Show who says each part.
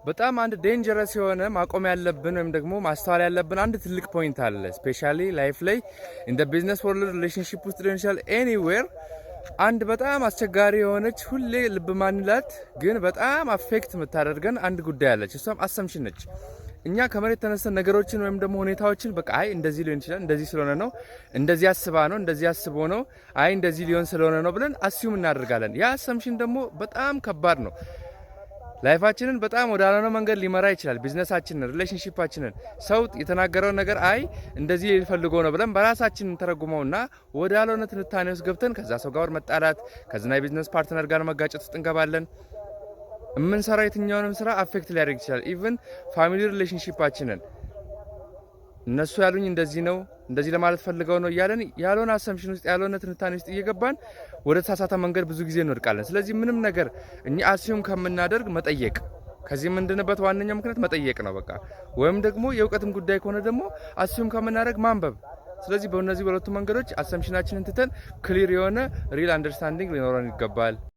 Speaker 1: በጣም አንድ dangerous የሆነ ማቆም ያለብን ወይም ደግሞ ማስተዋል ያለብን አንድ ትልቅ point አለ። Especially life ላይ፣ in the business world፣ relationship ውስጥ ሊሆን ይችላል፣ anywhere አንድ በጣም አስቸጋሪ የሆነች፣ ሁሌ ልብ ማንላት ግን በጣም affect የምታደርገን አንድ ጉዳይ አለች። እሷም assumption ነች። እኛ ከመሬት ተነስተን ነገሮችን ወይም ደግሞ ሁኔታዎችን በቃ አይ እንደዚህ ሊሆን ይችላል፣ እንደዚህ ስለሆነ ነው፣ እንደዚህ አስባ ነው፣ እንደዚህ አስቦ ነው፣ አይ እንደዚህ ሊሆን ስለሆነ ነው ብለን assume እናደርጋለን። ያ assumption ደግሞ በጣም ከባድ ነው። Life ኣችንን በጣም ወደ አልሆነ መንገድ ሊመራ ይችላል። ቢዝነሳችንን፣ relationship ኣችንን፣ ሰው የተናገረውን ነገር አይ እንደዚህ ሊል ፈልጎ ነው ብለን በራሳችን እንተረጉመውና ወደ አልሆነ ትንታኔ ውስጥ ገብተን ከዛ ሰው ጋር መጣላት፣ ከዛ የ business partner ጋር መጋጨት ውስጥ እንገባለን። የምንሰራው የትኛውንም ስራ affect ሊያደርግ ይችላል። Even family relationship ኣችንን እነሱ ያሉኝ እንደዚህ ነው፣ እንደዚህ ለማለት ፈልገው ነው እያለን ያልሆነ assumption ውስጥ፣ ያልሆነ ትንታኔ ውስጥ እየገባን ወደ ተሳሳተ መንገድ ብዙ ጊዜ እንወድቃለን። ስለዚህ ምንም ነገር እኛ assume ከምናደርግ መጠየቅ፣ ከዚህ የምንድንበት ዋነኛው ምክንያት መጠየቅ ነው። በቃ ወይም ደግሞ የእውቀትም ጉዳይ ከሆነ ደግሞ assume ከምናደርግ ማንበብ። ስለዚህ በእነዚህ በሁለቱ መንገዶች assumption ኣችንን ትተን clear የሆነ real understanding ሊኖረን ይገባል።